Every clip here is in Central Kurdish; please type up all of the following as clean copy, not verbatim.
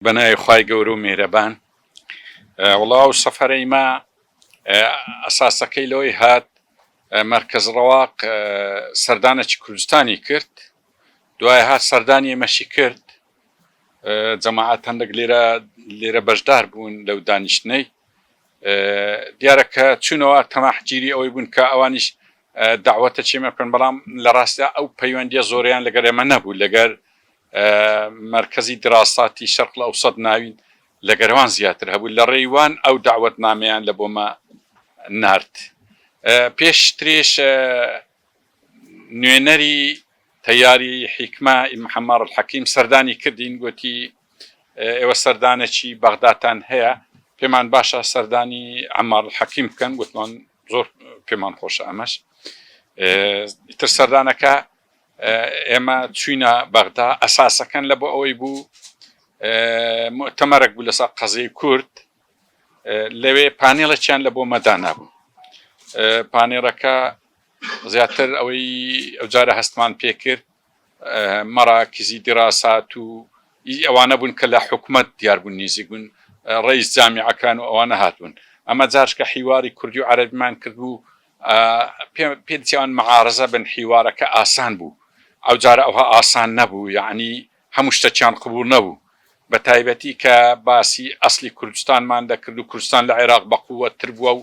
بەناوی خوای گەورە و میهرەبان. وەڵا ئەو سەفەرەی مە ئەساسەکەی لەوەی هات مەرکەز ڕەواق سەردانەکی کوردستانی کرد دوای هات سەردانی ئێمەشی کرد جەماعەت هەندێک لێرە لێرە بەشدار بوون لەو دانیشتنەی دیارە کە چوونەوە تەماحگیری ئەوەی بوون کە ئەوانیش داوەتە چێمە بکەن بەڵام لە ڕاستیا ئەو پەیوەندیە زۆریان لەگەر ئێمە نەبوو لەگەر مەرکەزی دراساتی شەرق الاوسط ناوین لەگەروان زیاتر هەبوو لە ڕێی وان ئەو دەعوەت نامەیان لە بۆمە نارد پێشتریش نوێنەری تەیاری حیکمە محەممەڕ الحەکیم سەردانی کردین گوتی ئێوە سەردانێکی بەغداتان هەیە پێمان باشە سەردانی عەمار الحەکیم بکەن گوتمان زۆر پێمان خۆشە ئەمەش ئیتر سەردانەکە ئێمە چوینە بەغدا ئەساسەکەن لە بۆ ئەوەی بوو موئتەمەرەک بوو لەسەر قەزیەی کورد لەوێ پانێڵێکیان لە بۆ مەدانا بوو پانێڵەکە زیاتر ئەوەی ئەوجارە هەستمان پێکرد مەراکزی دیراسات و ئی ئەوانە بوون کە لە حکومەت دیار بوون نیزیک بوون ڕئیس جامیعەکان و ئەوانە هاتبوون ئەمە جارشکە حیواری کوردی و عەرەبیمان کردبوو پێ دەچێ ئەوان معارەزە بن حیوارەکە ئاسان بوو ئەو جارە ئەوها ئاسان نەبوو یەعنی هەموو شتەکیان قبوڵ نەبوو بە تایبەتی کە باسی ئەسلی کوردستانمان دەکرد و کوردستان لە عێراق بە قووەت تر بووە و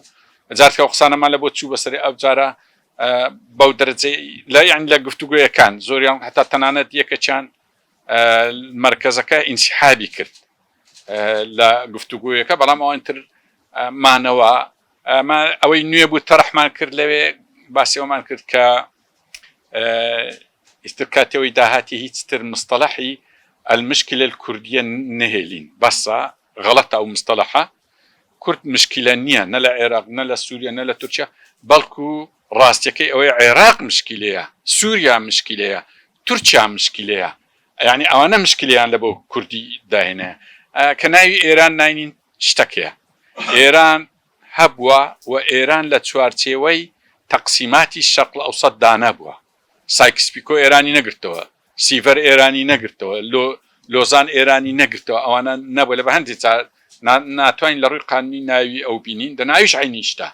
جارکە ئەو قسانەمان لە بۆ چوو بەسەری ئەو جارە بەو دەرەجەی لە یەعنی لە گفتوگۆیەکان زۆریان هەتا تەنانەت یەکەکیان مەرکەزەکە ئینسیحابی کرد لە گفتوگۆیەکە بەڵام ئەوان تر مانەوە ئەمە ئەوەی نوێ بوو تەرحمان کرد لەوێ باسی ئەومان کرد کە ئیتر کاتێەوەی داهاتی هیچ تر مستەلەحی المشکلە الکردیە نەهێلین بەسە غەڵەتە ئەو مستەلەحە کورد مشکلە نییە نە لە عێراق نە لە سووریا نە لە تورکیا بەڵکو ڕاستیەکەی ئەوەی عێراق مشکلەیە سووریا مشکلەیە تورکیا مشکلەیە یعنی ئەوانە مشکلیان لە بۆ کوردی داهێنایە کە ناوی ئێران ناینین شتەکەیە ئێران هەبووە و ئێران لە چوارچێوەی تەقسیماتی شەرق الاوسط دا نەبووە. سایکس پیکۆ ئێرانی نەگرتەوە، سیڤەر ئێرانی نەگرتەوە، لۆزان ئێرانی نەگرتەوە، ئەوانە نەبووە. لە بە هەندێ جار ناتوانین لە ڕووی قانونی ناوی ئەو بینین، دەنا ئەویش عەینی شتە.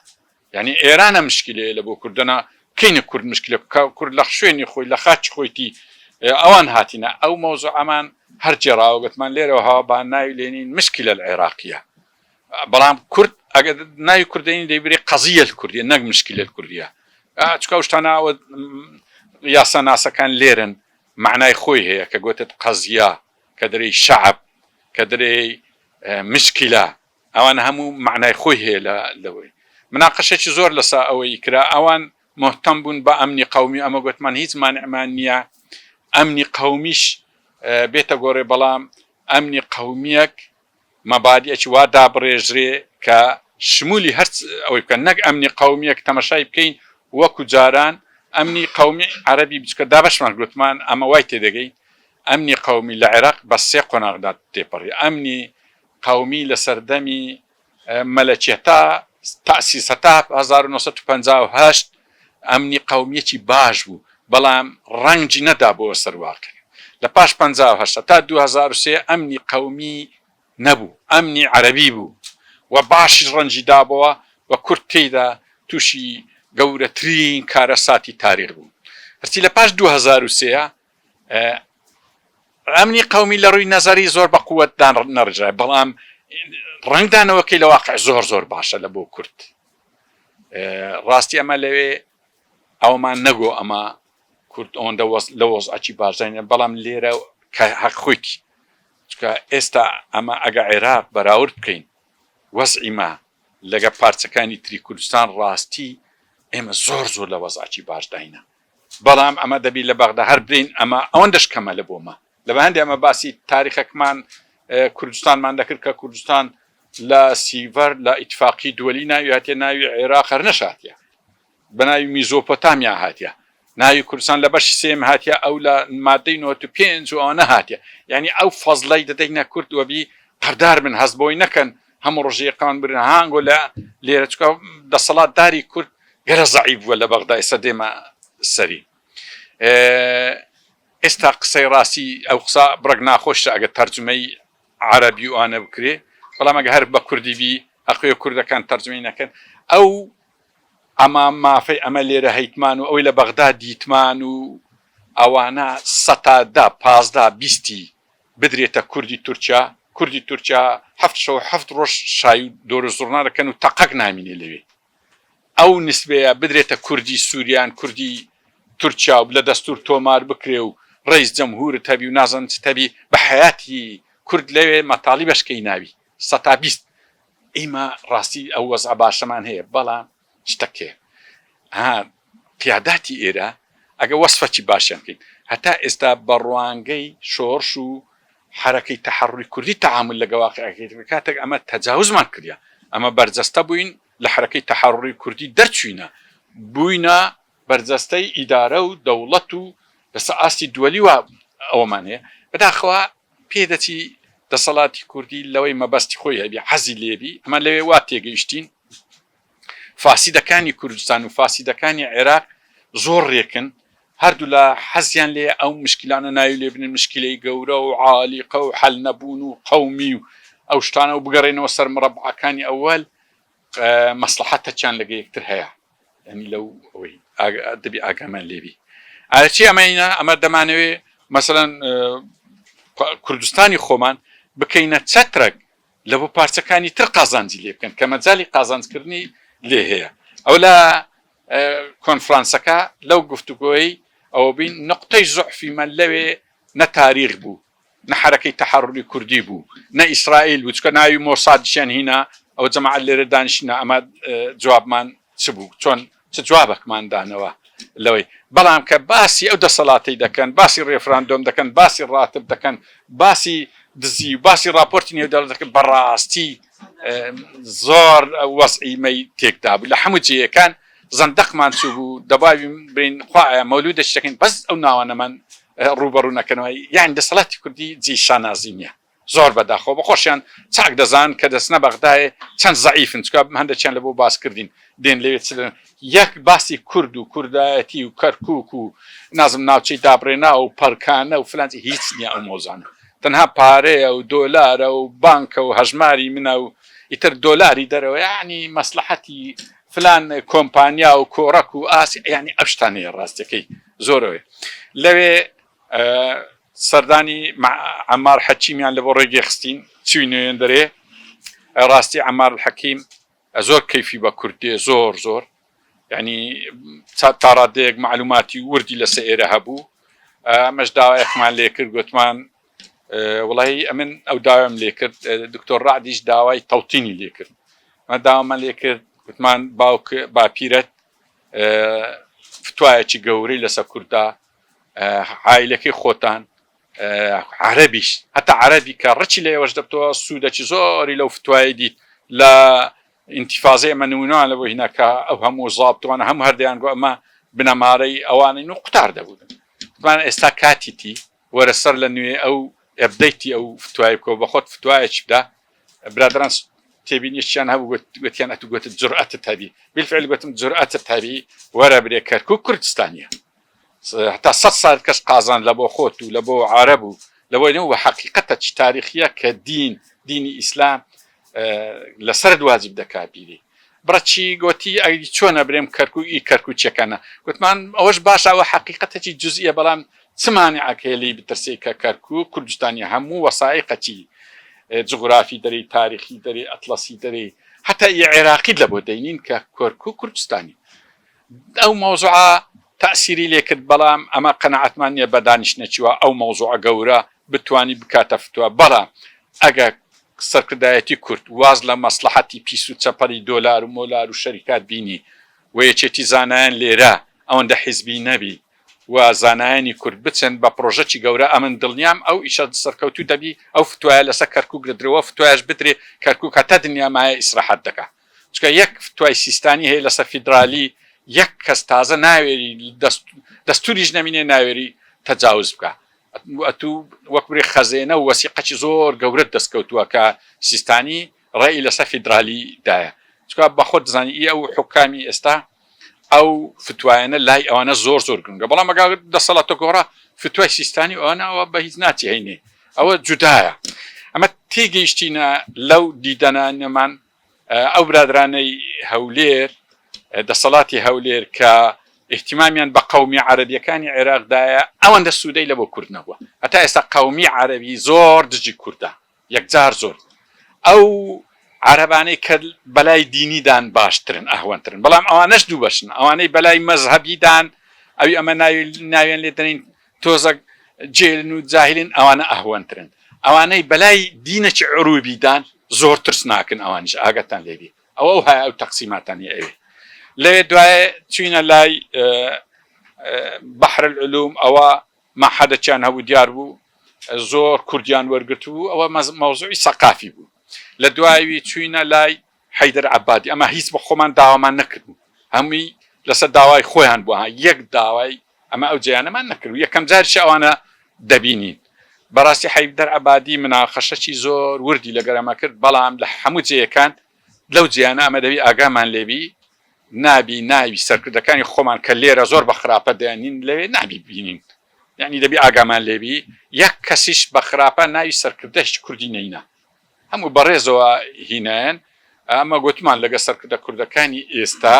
یانی ئێرانە مشکیلەیە لە بۆ کورد، دەنا کەینە کورد مشکیلە کورد لە شوێنی خۆی لە خاکی خۆیتی ئەوان هاتینە ئەو مەوزوعەمان هەر گێڕاوە گوتمان لێرەوە هەوا با ناوی لێنین مشکیلە العێراقیە بەڵام کورد ئەگەر ناوی کوردێنی دەیبرێ قەزیە الکوردیە نەک مشکیلە الکوردیە چکە ئەو شتانە ئەوە یاسا ناسەکان لێرن معنای خۆی هەیە کە گوتت قەزیە کە دەرێی شەعب کە دەرێی مشکیلە ئەوان هەموو مەعنای خۆی هەیە لە لەوەی مناقەشێکی زۆر لەسە ئەوەی کرا ئەوان مهتەم بوون بە ئەمنی قەومی ئەمە گوتمان هیچ مانعمان نییە ئەمنی قەومیش بێتە گۆڕێ بەڵام ئەمنی قەومیەک مەبادیەکی وا دابڕێژرێ کە شمولی هەر ئەوەی بکەن نەک ئەمنی قەومیەک تەمەشای بکەین وەکو جاران ئەمنی قەومی عەرەبی بچکە دابەشمان گوتمان ئەمە وای تێدەگەین ئەمنی قەومی لە عێراق بە سێ قۆناغدا تێپەڕی ئەمنی قەومی لە سەردەمی مەلەکی هەتا تەئسیس هەتا 1958 ئەمنی قەومیەکی باش بوو بەڵام ڕەنگی نەدابۆوە سەر واقع لە پاش 58 هەتا 2003 ئەمنی قەومی نەبوو ئەمنی عەرەبی بوو و باشیش ڕەنگی دابۆوە و کورد تێیدا تووشی گەورەترین کارەساتی تاریخ بوو هەرچی لە پاش 2003 ئەمنی قەومی لە ڕووی نەزەری زۆر بە قووەت نەڕژای بەڵام ڕەنگدانەوەکەی لە واقع زۆر زۆر باشە لە بۆ کورد ڕاستی ئەمە لەوێ ئەومان نەگۆ ئەمە کورد ئەوەندە لە وەزعەکی باشداینە بەڵام لێرە کە حەق خۆیتی چکە ئێستا ئەمە ئەگە عێراق بەراورد بکەین وەزعی ما لەگە پارچەکانی تری کوردستان ڕاستی ئێمە زۆر زۆر لە وەزعەکی باشداینە بەڵام ئەمە دەبی لە بەغدا هەر برێین ئەمە ئەوەندەش کەمە لە بۆمە لە بە هەندێ ئەمە باسی تاریخەکمان کوردستانمان دەکرد کە کوردستان لە سیڤەر لە ئیتفاقی دووەلی ناوی هاتیە ناوی عێراق هەر نەشاتیە بە ناوی میزۆپۆتامیا هاتیە ناوی کوردستان لە بەشی سێم هاتیە ئەو لە مادەی 95 و ئەوانە هاتیە یعنی ئەو فەزلەی دەدەینە کورد وەبی قەردار بن هەست بۆی نەکەن هەموو ڕژێقان برن هانگۆ لە لێرە چکە دەسەڵاتداری کورد گەرە زەعیف بووە لە بەغدا ئێستا دێمە سەری ئێستا قسەی ڕاستی ئەو قسە بڕێک ناخۆشە ئەگەر تەرجومەی. عەرەبی و ئانە بکرێ، بەڵام ئەگە هەر بە کوردی بی ئەقوێ کوردەکان تەرجمەی نەکەن ئەو ئەمە مافەی ئەمە لێرە هەیتمان و ئەوەی لە بەغدا دیتمان و ئەوانە سەتا دە 15 بیستی بدرێتە کوردی تورکیا، کوردی تورکیا هەفت شەو هەفت ڕۆژ شای و دۆر و زوڕنا دەکەن و تەقەک نامینێ لەوێ. ئەو نسبەیە بدرێتە کوردی سوریان کوردی تورکیا و لە دەستور تۆمار بکرێ و ڕەیس جەمهورت هەبی و نازانم چت هەبی بە حەیاتی کورد لەوێ مەتاڵی بەشکەی ناوی سەتا 20 ئیمە ڕاستی ئەو وەزعە باشەمان هەیە بەڵام شتەک هەیە ها قیاداتی ئێرە ئەگە وەسفەکی باشیان بکەین هەتا ئێستا بە ڕوانگەی شۆڕش و حەرەکەی تەحەڕوری کوردی تەعامول لەگە واقیعەکەی دەکرد کاتێک ئەمە تەجاوزمان کردە ئەمە بەرجەستە بووین لە حەرەکەی تەحەڕوری کوردی دەرچووینە بووینە بەرجەستەی ئیدارە و دەوڵەت و لەسەر ئاستی دووەلی وا ئەوەمان هەیە بەداخەوە پێدەچی دەسەڵاتی کوردی لەوەی مەبەستی خۆی هەبی حەزی لێبی ئەمە لەوێ وا تێگەیشتین فاسیدەکانی کوردستان و فاسیدەکانی عێراق زۆر ڕێکن هەردوولا حەزیان لێیە ئەو مشکیلانە ناوی لێ بنێن مشکیلەی گەورە و عالیقە و حەل نەبوون و قەومی و ئەو شتانە و بگەڕێنەوە سەر مڕەبعەکانی ئەوەل مەسڵەحەتەکیان لەگە یەکتر هەیە یعنی لەو ئەوەی دەبی ئاگامان لێبی ئاچی ئەمەینە ئەمە دەمانەوێ مەسەلەن کوردستانی خۆمان بکەینە چەترەک لە بۆ پارچەکانی تر قازانجی لێ بکەن کە مەجالی قازانجکردنی لێ هەیە ئەو لە کۆنفرانسەکە لەو گفتوگۆی ئەوە بین نقطەی زوعفی من لەوێ نە تاریخ بوو نە حەرەکەی تەحەڕوری کوردی بوو نە ئیسرائیل بوو چکە ناوی مۆسادیشیان هینا ئەو جەماعەت لێرە دانیشتنە ئەمە جوابمان چ بوو چۆن چ جوابەکمان دانەوە لەوەی بەڵام کە باسی ئەو دەسەڵاتەی دەکەن باسی ڕێفراندۆم دەکەن باسی ڕاتب دەکەن باسی دزی و باسی ڕاپۆرتی نێودەوڵەت دەکەن بەڕاستی زۆر وەزعی مەی تێکدا بوو لە هەموو جێیەکان زەندەقمان چوو بوو دەباوی برین خوایە مەولودەش دەکەین بەس ئەو ناوانەمان ڕووبەڕوو نەکەنەوە یان دەسەڵاتی کوردی جێی شانازی نییە زۆر بەداخەوە بە خۆشیان چاک دەزان کە دەچنە بەغدایێ چەند زەعیفن چکا هەندێکیان لە بۆ باس کردین دێن لەوێ چ یەک باسی کورد و کوردایەتی و کەرکوک و نازم ناوچەی دابڕێنا و پەرکانە و فلانجی هیچ نییە ئەو مۆزانە تەنها پارەیە و دۆلارە و بانکە و هەژماری منە و ئیتر دۆلاری دەرەوە یعنی مەسلحەتی فلان کۆمپانیا و کۆڕەک و ئاسی یعنی ئەو شتانەیە ڕاستەکەی زۆرەوەی لەوێ سەردانی عەمار حەکیمیان لە بۆ ڕێگێ خستین چوینە دەرێ ڕاستی عەمار الحەکیم زۆر کەیفی بە کورد دێ زۆر زۆر یعنی تاڕادەیەک معلوماتی وردی لەسە ئێرە هەبوو ئەمەش داوایەکمان لێ کرد گوتمان وڵی ئەمن ئەو داوام لێ کرد دکتۆر ڕعدیش داوای تەوتینی لێ کرد ئەمە داوامان لێ کرد گوتمان باوک باپیرەت فتوایەکی گەورەی لەسەر کووردا عایلەکەی خۆتان عەرەبیش هەتا عەرەبی کە ڕچی لە ئێوەش دەبتەوە سوودەکی زۆری لەو فتوایە دیت لە ئینتیفازەی ئەمە نمونەوان لە بۆ هینا کە ئەو هەموو زابتوانە هەموو هەردەیان گۆ ئەمە بنەمارەی ئەوانین و قوتار دەبوون وتمان ئێستا کاتیتی وەرە سەر لە نوێ ئەو ئەبدەیتی ئەو فتوای بکەوە بە خۆت فتوایەکی بدە برادران تێبینیشیان هەبوو گوتیان ئەتو گوتت جورئەتت هەبی بالفعل گوتم جورئەتت هەبی وەرە برێ کەرکوک کوردستانیە هەتا سەد سال کەس قازانج لە بۆ خۆت و لە بۆ عارەب و لە بۆ و حەقیقەتە چ تاریخیە کە دین دینی ئیسلام لەسەرت واجب دەکا بیری بڕە چی گۆتی ئەی چۆنە برێم کەرکوک ئی کەرکوچیەکانە گوتمان ئەوەش باشە ئەوە حەقیقەتەکی جزئیە بەڵام چ مانعەک هەیە لێی بترسێ کە کەرکوک کوردستانی هەموو وەسائیقەکی جوغرافی دەرێی تاریخی دەرێ ئەتڵەسی دەرێ حتا ئی عێراقیت لە بۆ دەینین کە کەرکوک کوردستانی ئەو مەوزوعە تەئسیری لێ کرد بەڵام ئەمە قەناعەتمان نیە بە دانیشتنێکی وا ئەو مەوزوعە گەورە بتوانی بکاتە فتوا بەڵام ئەگە سەرکردایەتی کورد واز لە مەسڵەحەتی پیس و چەپەڵی دۆلار و مۆلار و شەریکات بینی و یەکێتی زانایان لێرە ئەوەندە حیزبی نەبی و زانایانی کورد بچن بە پڕۆژەکی گەورە ئەمن دڵنیام ئەو ئیشە سەرکەوتوو دەبی ئەو فتوایە لەسەر کەرکوک دەدرێ و فتوایش بدرێ کەرکوک هەتا دنیا مایە ئیسراحەت دەکا چونکە یەک فتوای سیستانی هەیە لەسەر فیدرالی یەک کەس تازە ناوێری دەستوریش نەمینێ ناوێری تەجاوز بکە ئەتوو وەک برێ خەزێنە و وەسیقەکی زۆر گەورەت دەستکەوتووە کە سیستانی ڕێی لەسەر فیدرالی دایە چونکە بەخۆت دەزانی ئی ئەو حوکامی ئێستا ئەو فتوایانە لای ئەوانە زۆر زۆر گرنگە بەڵام ئەگەر دەسەڵاتە گۆڕا فتوای سیستانی ئەوانە ئەوە بە هیچ ناچی هەینێ ئەوە جودایە. ئەمە تێگەیشتینە لەو دیدەنانەمان ئەو برادرانەی هەولێر دەسەڵاتی هەولێر کە ئیهتیمامیان بە قەومی عەرەبیەکانی عێراقدایە ئەوەندە سوودەی لە بۆ کورد نەبووە هەتا ئێستا قەومی عەرەبی زۆر دژی کوردە یەکجار زۆر ئەو عەرەبانەی کە بەلای دینیدان باشترن ئەهوەنترن بەڵام ئەوانەش دوو بەشن ئەوانەی بەلای مەزهەبیدان ئەوی ئەمە ناوی ناویان لێ دەنین تۆزەک جێلن و جاهلن ئەوانە ئەهوەنترن ئەوانەی بەلای دینەکی عروبیدان زۆر ترسناکن ئەوانیش ئاگاتان لێبی ئەوە ئەو هەیە ئەو تەقسیماتانی ئەوێ لەوێ دوایێ چوینە لای بەحر العلوم ئەوە مەعهەدەکیان هەبوو دیار بوو زۆر کوردیان وەرگرتبوو ئەوە مەوزوعی سەقافی بوو لە دوایوی چوینە لای حەیدەر عەبادی ئەمە هیچ بە خۆمان داوامان نەکردبوو هەمووی لەسەر داوای خۆیان بوو یەک داوای ئەمە ئەو جێیانەمان نەکرد یەکەم جاریشە ئەوانە دەبینین بەڕاستی حەیدەر عەبادی مناقەشەکی زۆر وردی لەگەر ئەمە کرد بەڵام لە هەموو جێیەکان لەو جێیانە ئەمە دەبی ئاگامان لێبی نابی ناوی سەرکردەکانی خۆمان کە لێرە زۆر بە خراپە دەیانین لەوێ نابی بینین یعنی دەبی ئاگامان لێبی یەک کەسیش بە خراپە ناوی سەرکردە هیچ کوردی نەینا هەموو بەڕێزەوە هینایەن ئەمە گوتمان لەگە سەرکردە کوردەکانی ئێستا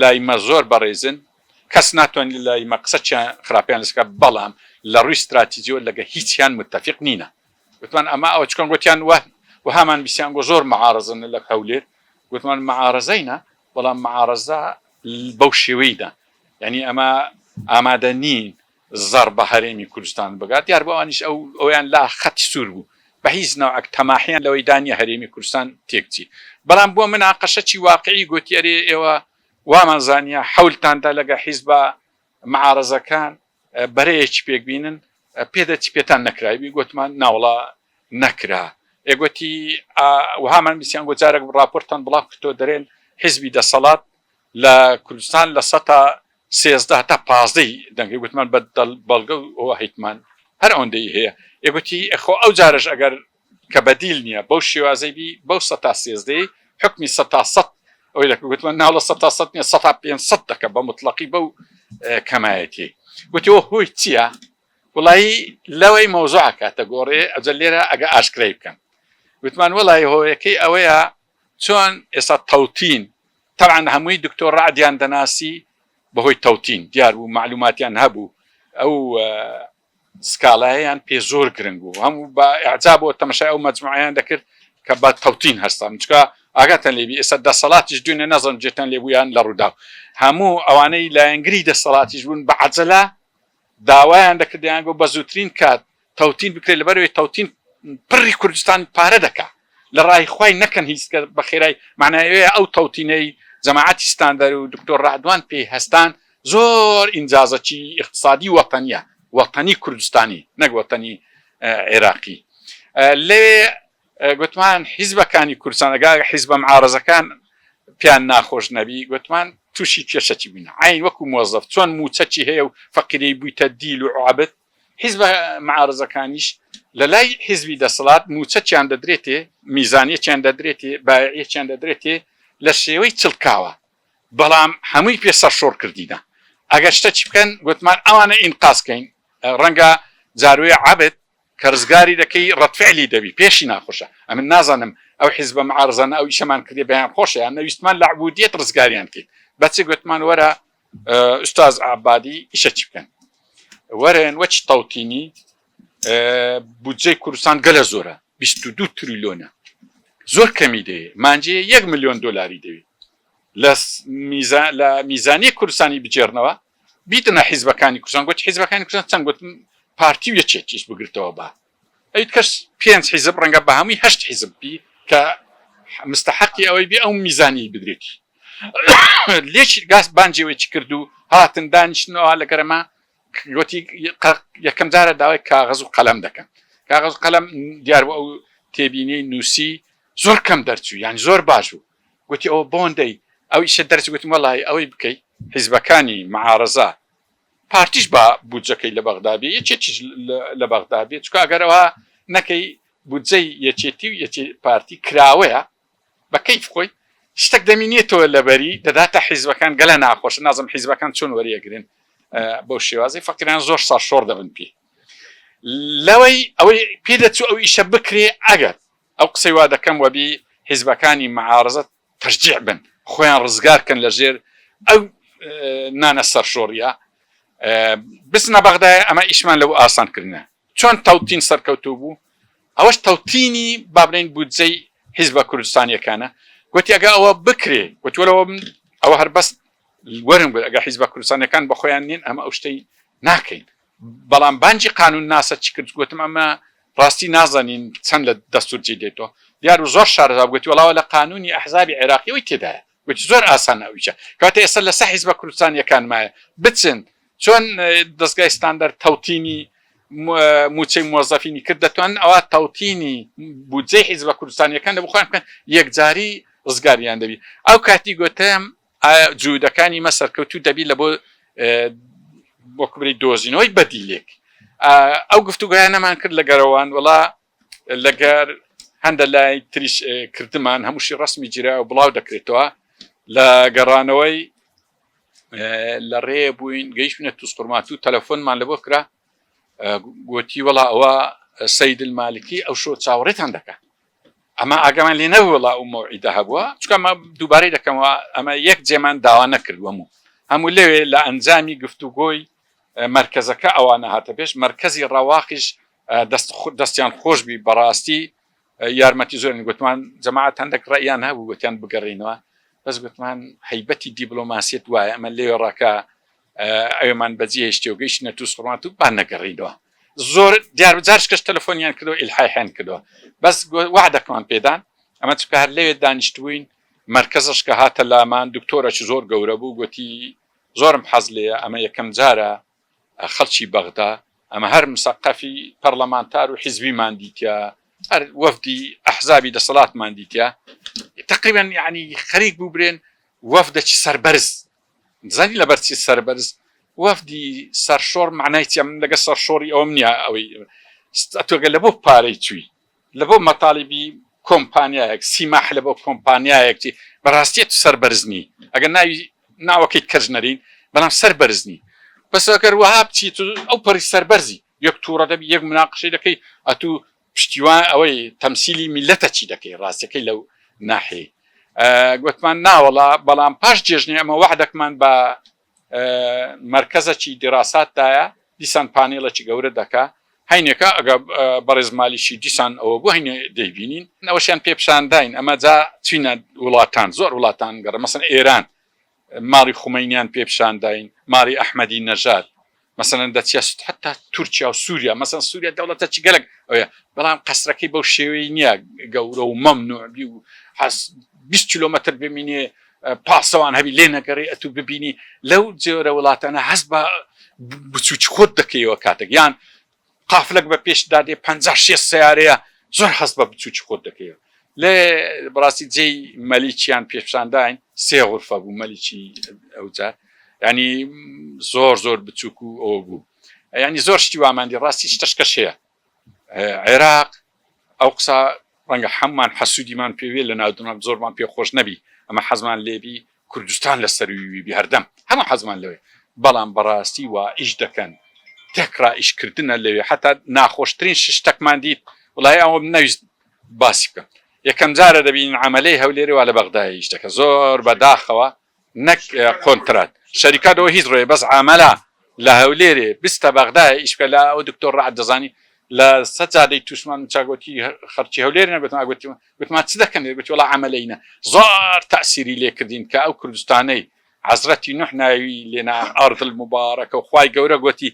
لای مە زۆر بەڕێزن کەس ناتوانێت لای مە قسەچیان خراپیان لەسکە بەڵام لە ڕووی استراتیجیەوە لەگە هیچیان متفق نینە گوتمان ئەمە ئەوە چکەن گوتیان وە وەهامان بیسیان گۆ زۆر معارزن لە هەولێر گوتمان معارزەینە بەڵام معارزە بەو شێوەیدا یعنی ئەمە ئامادە نین زەڕ بە هەرێمی کوردستان بگات دیار بوو ئەوانیش ئەو ئەویان لا خەتی سوور بوو بە هیچ نەوعەک تەماحیان لەوەی دا نییە هەرێمی کوردستان تێکچی بەڵام بۆ مناقەشەکی واقعی گوتی ئەرێ ئێوە وامان زانیە حەولتان دا لەگە حیزبە معارەزەکان بەرەیەکی پێک بینن پێدەچی پێتان نەکرایبی گوتمان ناوەڵا نەکرا ئێ گوتی وهامان بیسیان گۆ جارێک ڕاپۆرتان بڵاو کردەوە دەرێن حیزبی دەسەڵات لە کوردستان لە سەتا 13 هەتا پازدەی دەنگی گوتمان بە بەڵگە و ئەوە هیتمان هەر ئەوەندەی هەیە ئێ گوتی خۆ ئەو جارەش ئەگەر کە بەدیل نییە بەو شێوازەی بی بەو سەتا سێزدەی حکمی سەتا سەد ئەوەی دەکە گوتمان ناو لە سەتا سەد نییە سەتا 500 دەکە بە مطلقی بەو کەمایەتی گوتی ئەوە هۆی چییە؟ وڵایی لەوەی مەوزوع کاتە گۆڕێ ئەجە لێرە ئەگە ئاشکرای بکەم گوتمان وڵی هۆیەکەی ئەوەیە چۆن ئێستا تەوتین تەبعەن هەمووی دکتۆر ڕەعدیان دەناسی بەهۆی تەوتین دیار بوو معلوماتیان هەبوو ئەو سکاڵایەیان پێ زۆر گرنگ بوو هەموو بە ئیعجابەوە تەمەشای ئەو مەجموعەیان دەکرد کە بە تەوتین هەستان چونکە ئاگاتان لێبی ئێستا دەسەڵاتیش دوێنێ نازانم جێتان لێبوو یان لە ڕووداو هەموو ئەوانەی لایەنگری دەسەڵاتیش بوون بە عەجەلە داوایان دەکرد دەیانگۆ بە زووترین کات تەوتین بکرێت لەبەرەوەی تەوتین پڕی کوردستان پارە دەکا لە ڕای خوای نەکەن هیچ کە بە خێرای معنای ئەو تەوتینەی جەماعەتی ستاندەر و دکتۆر ڕادوان پێی هەستان زۆر ئینجازەکی ئیقتسادی وەتەنیە وەتەنی کوردستانی نەک وەتەنی عێراقی لەوێ گوتمان حیزبەکانی کوردستان ئەگەر حیزبە معارەزەکان پێیان ناخۆش نەبی گوتمان تووشی کێشەکی بووین عین وەکو مۆزەف چۆن موچەکی هەیە و فەقیرەی بوویتە دیل و عەبد حیزبە معارەزەکانیش لە لای حیزبی دەسەڵات موچەکیان دەدرێتێ میزانیەکیان دەدرێتێ بایعیەکیان دەدرێتێ لە شێوەی چڵکاوە بەڵام هەمووی پێ سەرشۆڕ کردینە ئەگەر شتەکی بکەن گوتمان ئەوانە ئینقاز کەین ڕەنگە جاروێ عەبد کە ڕزگاری دەکەی ڕەدفعلی دەبی پێشی ناخۆشە ئەمن نازانم ئەو حیزبە معارزانە ئەو ئیشەمان کردێ بەیان خۆشە یان نەویستمان لە عبودیەت ڕزگاریان کەین بەچ گوتمان وەرە ئوستاز عبادی ئیشە چی بکەن وەرن وەچ تەوتینی بودجەی کوردستان گەلە زۆرە 22 تریلیۆنە زۆر کەمی دەیە مانجێ یەک ملیۆن دۆلاری دەوێت لە میزان لە میزانی کوردستانی بگێڕنەوە بیدنە حیزبەکانی کوردستان گوتی حیزبەکانی کوردستان چەند گوتم پارتی و یەکێتیش بگرتەوە بە ئەویت کەس پێنج حیزب ڕەنگە بە هەمووی هەشت حیزب بی کە مستحقی ئەوەی بی ئەو میزانی بدرێتی لێکی گاز بانجێوەکی کرد و هاتن دانیشتنەوە لە گەرەما گوتی یەکەم جارە داوای کاغەز و قەلەم دەکەن کاغەز و قەلەم دیار بوو ئەو تێبینی نووسی زۆر کەم دەرچوو یان زۆر باش بوو گوتی ئەوە بۆندەی ئەو ئیشە دەرچ گوتم وەڵی ئەوەی بکەی حیزبەکانی معارەزە پارتیش با بودجەکەی لە بەغدا بێ یەکێتیش لە بەغدا بێ چونکە ئەگەر ئەوها نەکەی بودجەی یەکێتی و یەکێ پارتی کراوەیە بە کەیف خۆی شتێک دەمینێتەوە لەبەری دەداتە حیزبەکان گەلە ناخۆشە نازم حیزبەکان چۆن وەریەگرن بەو شێوازی فەقیران زۆر سەرشۆڕ دەبن پێی. لەوەی ئەوەی پێ دەچوو ئەو ئیشە بکرێ ئەگەر ئەو قسەی وا دەکەم وەبی حیزبەکانی معارزە تەشجیع بن خۆیان ڕزگار کەن لە ژێر ئەو نانە سەرشۆڕیە بچنە بەغدایە ئەمە ئیشمان لەو ئاسان کردنە چۆن تەوتین سەرکەوتوو بوو ئەوەش تەوتینی با بڵێین بودجەی حیزبە کوردستانیەکانە گوتی ئەگە ئەوە بکرێ گوتی وەلەوە ئەوە هەر بەس وەرم گوت ئەگە حیزبە کوردستانیەکان بەخۆیان نین ئەمە ئەو شتەی ناکەین بەڵام بانگی قانون ناسە چی کرد گوتم ئەمە ڕاستی نازانین چەند لە دەستور جێ دێتەوە دیار و زۆر شارەزا گوتی وەڵاوە لە قانونی ئەحزابی عێراقیەوەی تێدایە گوتی زۆر ئاسانە ئەویشە کەواتە ئێستا لەسەر حیزبە کوردستانیەکان مایە بچن چۆن دەستگای ستاندەر تەوتینی موچەی مۆزەفینی کرد دەتوانن ئەوە تەوتینی بودجەی حیزبە کوردستانیەکان لە بخۆیان بکەن یەکجاری ڕزگاریان دەبی ئەو کاتی گوتم جوودەکانی مە سەرکەوتوو دەبی لە بۆ بۆ کبری دۆزینەوەی بەدیلێک ئەو گفتوگویانەمان کرد لە گەرەوان وڵا لەگەر هەندە لای تریش کردمان هەمووشی ڕسمی جیرا و بڵاو دەکرێتەوە لە گەڕانەوەی لە ڕێ بووین گەیشتە توسقورماتوو تەلەفۆنمان لە بۆ کرا گوتی وەڵا ئەوە سید المالکی ئەو شۆ چاوەڕێتان دەکا ئەمە ئاگامان لێ نەبوو وەڵا ئەو مەوعیدە هەبووە چونکە ئەمە دووبارەی دەکەمەوە ئەمە یەک جێمان داوا نەکردووە هەموو هەموو لەوێ لە ئەنجامی گفتوگۆی مەرکەزەکە ئەوانە هاتە پێش مەرکەزی ڕەواقیش دەست دەستیان خۆش بی بەڕاستی یارمەتی زۆرن گوتمان جەماعەت هەندێک ڕەئیان هەبوو گوتیان بگەڕینەوە بەس گوتمان هەیبەتی دیبلۆماسیەت وایە ئەمە لێوێ ڕاکە ئەوێمان بەجێ هێشتی و گەیشتینە تووس خورماتوو با نەگەڕینەوە زۆر دیار جارش کەش تەلەفۆنیان کردەوە ئیلحایحیان کردەوە بەس وعدەکمان پێدان ئەمە چکە هەر لەوێ دانیشتبووین مەرکەزەش کە هاتە لامان دکتۆرەکی زۆر گەورە بوو گوتی زۆرم حەز لێیە ئەمە یەکەم جارە خەڵکی بەغدا ئەمە هەر مسەقەفی پەرلەمانتار و حیزبیمان دیتە هەر وەفدی ئەحزابی دەسەڵاتمان دیتە تقریبا یعنی خەریک بوو برێن وەفدەکی سەربەرز زانی لەبەر چی سەربەرز وەفدی سەرشۆڕ معنای چیە من لەگە سەرشۆڕی ئەوم نییە ئەوەی ئەتۆگە لە بۆ پارەی چووی لە بۆ مەتالیبی کۆمپانیایەک سیماح لە بۆ کۆمپانیایەک چی بەڕاستیە تو سەربەرز نی ئەگەر ناوی ناوەکەی کەس نەرین بەڵام سەربەرز نی بەس ئەگەر وەها بچی تو ئەو پەڕی سەربەرزی یەک تووڕە دەبی یەک مناقشەی دەکەی ئەتوو پشتیوان ئەوەی تەمسیلی میلەتە چی دەکەی ڕاستەکەی لەو ناحیەی گوتمان ناوەڵا بەڵام پاش جێژنی ئەمە وەعدەکمان بە مەرکەزەکی دیراسات دایە دیسان پانێڵێکی گەورە دەکا هەینێکە ئەگە بەڕێز مالیکی دیسان ئەوە بوو هەینێ دەیبینین ئەوەشیان پێ پیشانداین ئەمە جا چینە وڵاتان زۆر وڵاتان گەڕە مەسەن ئێران ماڵی خومەینیان پێ پیشانداین ماڵی ئەحمەدی نەژاد مەسەلەن دەچیە حتا تورکیا و سووریا مەسەن سووریا دەوڵەتەکی گەلک ئەوەیە بەڵام قەسرەکەی بەو شێوەی نییە گەورە و مەمنوع بی و حەس 20 کیلۆمەتر بمینێ پاسەوان هەبی لێ نەگەڕی ئەتوو ببینی لەو جۆرە وڵاتانە هەست بە بچوکی خۆت دەکەیەوە کاتێک یان قافلەک بە پێشتدا دێ 50 شێست سیارەیە زۆر هەست بە بچوکی خۆت دەکەیەوە لێ بەڕاستی جێی مەلیکیان پێشانداین سێ غورفە بوو مەلیکی ئەوجار ینی زۆر زۆر بچووک و ئەوە بوو ینی زۆر شتی واماندی ڕاستی شتەشکەش هەیە عێراق ئەو قسە ڕەنگە حەممان حەسوودیمان پێوێ لە ناودنام زۆرمان پێ خۆش نەبی ئەمە حەزمان لێبی کوردستان لە سەروی بی هەردەم هەموو حەزمان لەوێ بەڵام بەڕاستی وا ئیش دەکەن تێکڕا ئیشکردنە لەوێ حتا ناخۆشترین شتەکمان دیت وڵی ئەوە نەویست باسی بکەم یەکەم جارە دەبینین عەمەلەی هەولێرێ وا لە بەغدایە ئیش دەکە زۆر بە داخەوە نەک کۆنترات شەریکات ئەوە هیچ ڕێ بەس عەمەلە لە هەولێرێ بستە بەغدایە ئیش بکە لە ئەو دکتۆر ڕەعد دەزانی لە سەجادەی تووشمان چاگۆتی خەرچی هەولێر نەگوتم ئەگوتی گوتمان چ دەکەن لێ گوتی وەڵا عەمەلەینە زۆر تەئسیری لێکردین کە ئەو کوردستانەی حەزرەتی نوح ناوی لێنا ئەرض المبارەکە و خوای گەورە گۆتی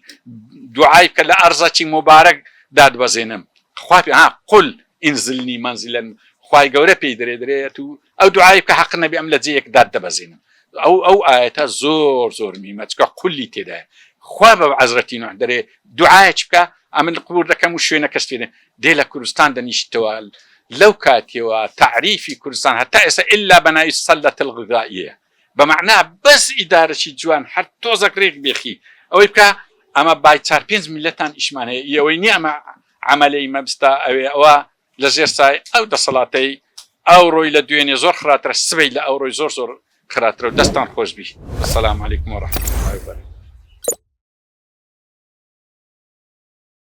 دوعای بکە لە ئەرزەکی موبارەک دادبەزێنم خوا پێ ها قل انزلنی منزلا خوای گەورە پێی دەرێ دەرێت و ئەو دوعای بکە حەق نەبی ئەم لە جێیەک داد دەبەزێنم ئەو ئەو ئاەتە زۆر زۆر میمە چکە قولی تێدایە خوا بە عەزرەتی نوح دەرێ دوعایەک بکە ئەمن قبول دەکەم و شوێنەکەش تێدێ دێ لە کوردستان دەنیشتەوە لەو کاتیەوە تەعریفی کوردستان هەتا ئێستا ئیلا بە ناوی سەلە الغذائیە بە مەعنا بەس ئیدارەکی جوان هەر تۆزەک رێک بێخی ئەوەی بکا ئەمە بای چار پێنج میللەتان ئیشمان هەیە ئی ئەوەی نیە ئەمە عەمەلەی مەبستە ئەوێ ئەوە لە ژێر سای ئەو دەسەڵاتەی ئەوڕۆی لە دوێنێ زۆر خراترە سبەی لە ئەوڕۆی زۆر زۆر خراترە و دەستان خۆش بی السلام علیکم و رحمة الله وبرکاته.